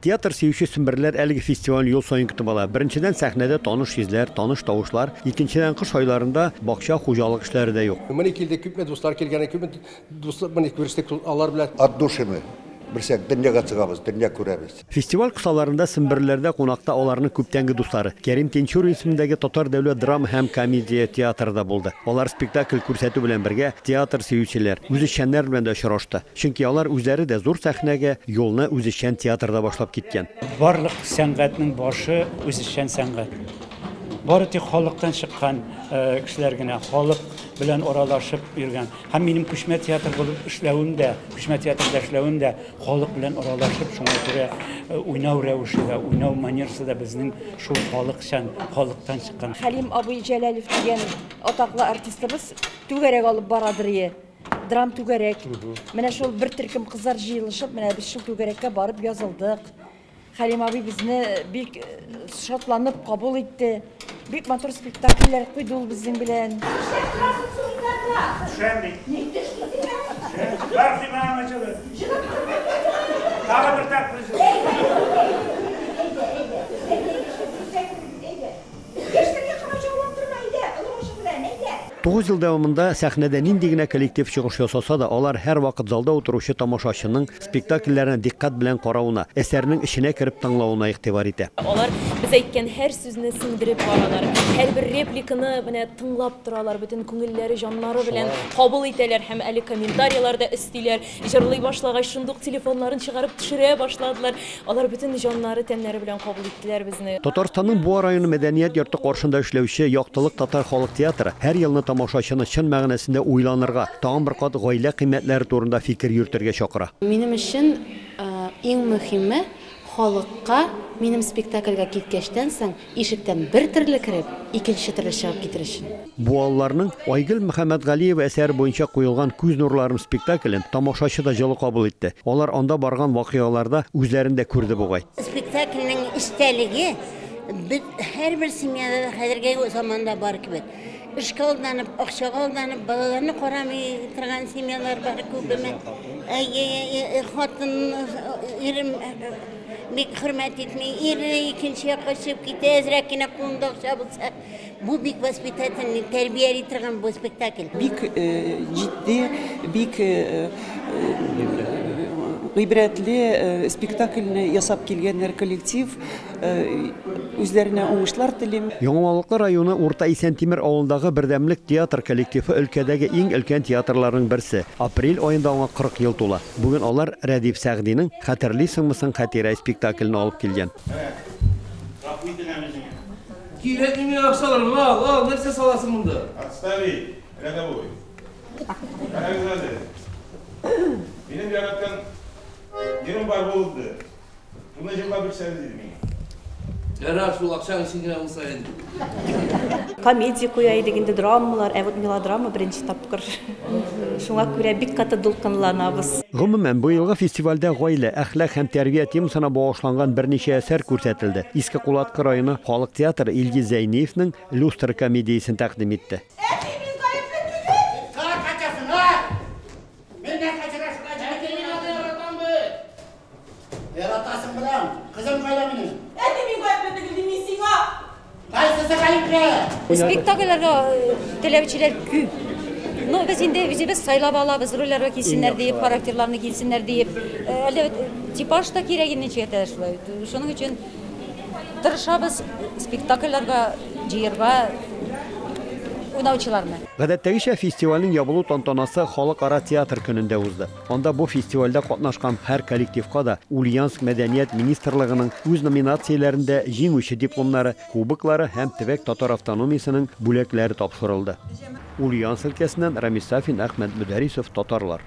Театр сөюче семберләр әлеге фестивальне ел саен көтеп ала. Беренчедән, сәхнәдә таныш йөзләр, таныш тавышлар, икенчедән, кыш айларында бакча, хуҗалык эшләре дә юк. Менә килдек, күпме дуслар килгән, күпме дуслар, менә күрештек алар белән. От души мы, берсәк, дөньяга чыгабыз, дөнья күрәбез. Фестиваль кысаларында семберләрдә кунакта аларның күптәнге дуслары, Кәрим Тинчурин исемендәге Татар дәүләт драма һәм комедия театры да булды. Алар спектакль күрсәтү белән бергә театр сөючеләр, үзешчәннәр белән дә очрашты. Чөнки алар үзләре дә зур сәхнәгә юлны үзешчән театрда башлап киткән. Барлык сәнгатьнең башы үзешчән сәнгать. Бары тик халыктан чыккан кешеләр генә, халык белән аралашып йөргән. Һәм минем күчмә театр булып эшләвем дә, күчмә театрда эшләвем дә халык белән аралашып, шуңа күрә уйнау рәвеше дә, уйнау манерасы да безнең шул халыкчан, халыктан чыккан. Хәлим абый Җәләлев дигән атаклы артистыбыз түгәрәк алып барадыр ие. Драм түгәрәк. Менә шул бер төркем кызлар җыелышып, менә без шул түгәрәккә барып язылдык. Хәлим абый безне бик шатланып кабул итте. Бик матур спектакльләр куйды ул безнең белән. Нишләп торасың соң уйнарга? Төшәм бит. Ник төшмисең? Бар сиңа җылы. Җылып тормый. Тагы бер тапкыр җылы. Әйдә, әйдә, әйдә, әйдә, әйдә. Яшьләргә комачаулап торма, әйдә, олы башы белән, әйдә. 9 ел дәвамында сәхнәдә нинди генә коллектив чыгыш ясаса да, алар һәрвакыт залда утыручы тамашачының спектакльләрне дикъкать белән каравына, әсәрнең эченә кереп тыңлавына игътибар итә. Алар без әйткән һәр сүзне сеңдереп баралар, һәрбер репликаны менә тыңлап торалар, бөтен күңелләре, җаннары белән кабул итәләр һәм әле комментарийлар да өстиләр. Җырлый башлагач, шундук телефоннарын чыгарып төшерә башладылар. Алар бөтен җаннары, тәннәре белән кабул иттеләр безне. Татарстанның Буа районы мәдәният йорты каршында эшләүче Яктылык татар халык театры һәр елны тамашачыны чын мәгънәсендә уйланырга, тагын бер кат гаилә кыйммәтләре турында фикер йөртергә чакыра. Минем өчен иң мөһиме, халыкка минем спектакльгә киткәчтән соң ишектән бер төрле кереп, икенче төрле чыгып китер өчен. Буалыларның Айгөл Мөхәммәтгалиева әсәре буенча куелган Күз нурларым спектаклен тамашачы да җылы кабул итте. Алар анда барган вакыйгаларда үзләрен дә күрде бугай. Спектакльнең эчтәлеге без һәрбер семьяда да хәзерге заманда бар кебек. Эшкә алданып, акчага алданып, балаларны карамый торган семьялар бар күбеме. Хатын ирем бик хөрмәт итми, ире икенче якка чыгып китә, әзрәк кенә кулында акча булса. Бу бик воспитательный, тәрбияли торган бу спектакль. Бик җитди, бик гыйбрәтле спектакльне ясап килгәннәр коллектив. Үзләренә уңышлар телим. Яңа районы Урта Исәнтимер авылындагы Бердәмлек театр коллективы өлкәдәге иң өлкән театрларның берсе. Апрель аенда аңа 40 ел тула. Бүген алар Рәдиф Сәгъдинең Хәтерлисеңме соң хәтирә спектаклен алып килгән. Кирәкми миңа акчалар, ал, ал, нәрсә саласың монда? Отставить, рядовой. Карагыз әле. Минем яраткан ирем бар булды. Шуны җырлап бирсәгез иде миңа. Ярар, шул акчаң өчен генә булса инде. Комедия куя идек инде, драмалар, ә вот мелодрама беренче тапкыр. Шуңа күрә бик каты дулкынланабыз. Гомумән, бу елгы фестивальдә гаилә, әхлак һәм тәрбия темасына багышланган берничә әсәр күрсәтелде. Иске Кулаткы районы халык театры Илгиз Зәйниевның Люстра комедиясен тәкъдим итте. Әти, мин гаепле түгел! Кая качасың, а? Миннән качарасың, Әти, мин аны яратам бит. Яратасың беләм. Кызым кайда минем? Әти, мин гаепле түгел, дим мин сиңа! Кайсысы гаепле? Спектакльләргә теләүчеләр күп. Ну, без инде үзебез сайлап алабыз, рольләргә килсеннәр диеп, характерларны килсеннәр диеп. Әле типаж та кирәк инде ничә шулай. Шуның өчен тырышабыз спектакльләргә җыярга уйнаучыларны. Гадәттәгечә фестивальнең ябылу тантанасы Халыкара театр көнендә узды. Анда бу фестивальдә катнашкан һәр коллективка да Ульяновск мәдәният министрлыгының үз номинацияләрендә җиңүче дипломнары, кубоклары һәм төбәк татар автономиясенең бүләкләре тапшырылды. Ульяновск өлкәсеннән Рамис Сафин, Әхмәт Мөдәрисов, Татарлар.